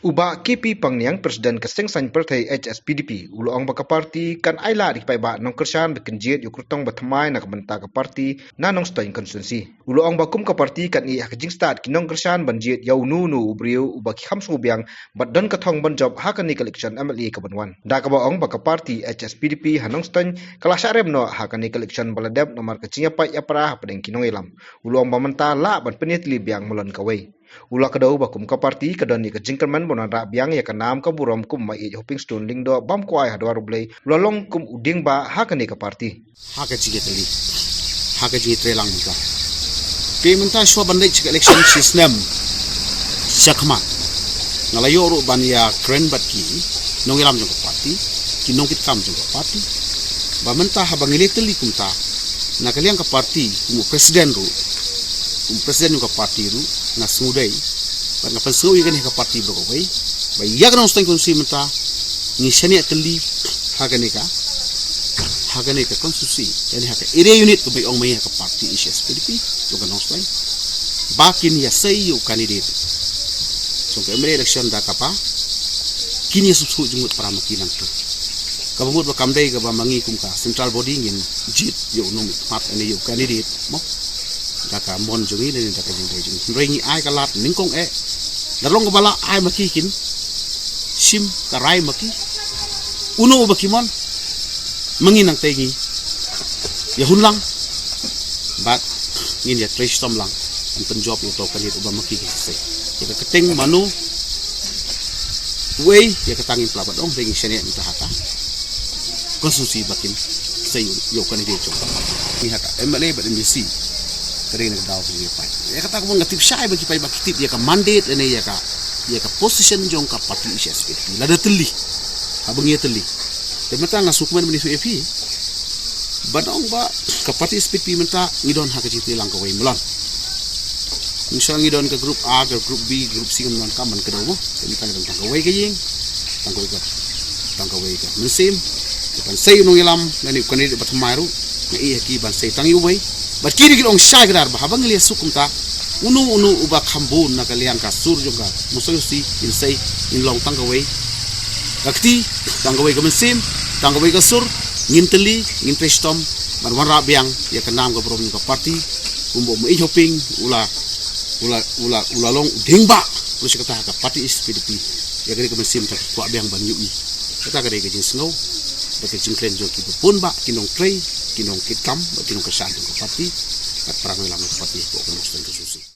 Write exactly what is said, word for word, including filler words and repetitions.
U Bah K P Pangniang, President ka Seng Saiñ Pyrthei H S P D P, u la ong ba ka party kan ailad ïa ki paidbah nongkyrshan ba kin jied ïa u kyrtong ba thymmai na ka bynta ka party na Nongstoiñ constituency. U la ong ba kum ka party kan ïeh ha ka jingstad ki nongkyrshan ban jied ïa uno uno u briew uba ki kham sngewbiang bad don ka thong ban jop ha kane ka election M L A ka ban wan. Da kaba ong ba ka party H S P D P ha Nongstoiñ ka la shah rem noh ha kane ka election ba la dep namar ka jingïapait ïapra hapdeng ki nongïalam. U la ong ba mynta lah ban pynïatylli biang, ym don kawei. U la kdew ba kum ka party ka don ïa ka jingkyrmen ban wanrah biang ïa ka nam ka burom kum u Maieit Hopingstone Lyngdoh, bam kwai ha dwar U Blei, u la long kum u dieng ba ha kane ka party. Ha ka jingïatylli, ha ka jingïatreilang mynta, phi mynta shuwa ban leit sha ka election shi snem sha khmat, nga la ïoh ruh ban ïakren bad ki nongïalam jong ka party, ki nongkitkam jong ka party, ba mynta haba ngi la ïatylli kumta na ka liang ka party, kum u president ruh, kum u president jong ka party ruh, nga sngewdei bad nga pynsngew ïa kane ha ka party baroh kawei, ba ïa ka Nongstoiñ constituency mynta ngi shaniah tylli ha kane ka, ha kane ka constituency, kane ha ka area unit kaba ong ma ngi ha ka party H S P D P jong ka Nongstoiñ, ba kin ïasei ïa u candidate jong ka M L A election da kaba kin ïasuk suk jingmut para ma ki nangta. Kaba mut ba kam dei kaba ma ngi kum ka central body ngin jied ïa u nongmihkhmat ne ïa u candidate mo da ka mon jong ngi ne da ka jingdei jong ngi. Hynrei ngi ai ka lad nyngkong eh, da long kaba lah ai ma ki kin shim ka rai ma ki, uno uba ki mon, ma ngi nangta ngi ïahun lang bad ngin ïatrei shitom lang ban pynjop ïa uto u candidate uba ma ki ki sei. Ïa ka kyrteng mano, uei, ïa kata ngim pat lah ban ong, hynrei ngi shaniah mynta ha ka constituency ba kin sei ïa u candidate jong ngi ha ka M L A bad M D C. Ka dei na ka daw ka jingïapait. Ïa kata ka mon nga tip shai ba ki paidbah ki tip ïa ka mandate lane ïa ka, ïa ka position jong ka party H S P D P lada tylli, haba ngi ïatylli. Te mynta nga sngewkmen ban ïathuh ïa phi ban ong ba ka party H S P D P mynta ngi don ha ka jingtreilang kawei malan. Ngi shu, ngi don ka group A, ka group B, group C, ngam donkam ban kdew mo. Te mynta ngi don tang kawei ka ïing, tang kawei ka, tang kawei ka mynsiem. Te ban sei u nongïalam lane u candidate ba thymmai ruh, nga ïeh ha ki ban sei tang ïa uwei. Bad kine ki long shai kdar ba haba ngi la ïasuk kumta, uno uno uba kham bun na ka liang ka sur jong ka Nongstoiñ constituency kin sei, kin long tang kawei ka kti, tang kawei ka mynsiem, tang kawei ka sur. Ngin tylli, ngin trei shitom ban wanrah biang ïa ka nam ka burom jong ka party. Kumba u Maieit Hoping u la, u la, u la, u la long u dieng ba, u la shim kata ha ka party H S P D P. Ïa kane ka mynsiem ta ki kwah biang ban ïohi. Kata ka dei ka jingsngew bad ka jingkren jong ki bun bah ki nongtrei, ki nongkitkam bad ki nongkyrshan jong ka party bad para nongïalam ka party hapoh ka Nongstoiñ constituency.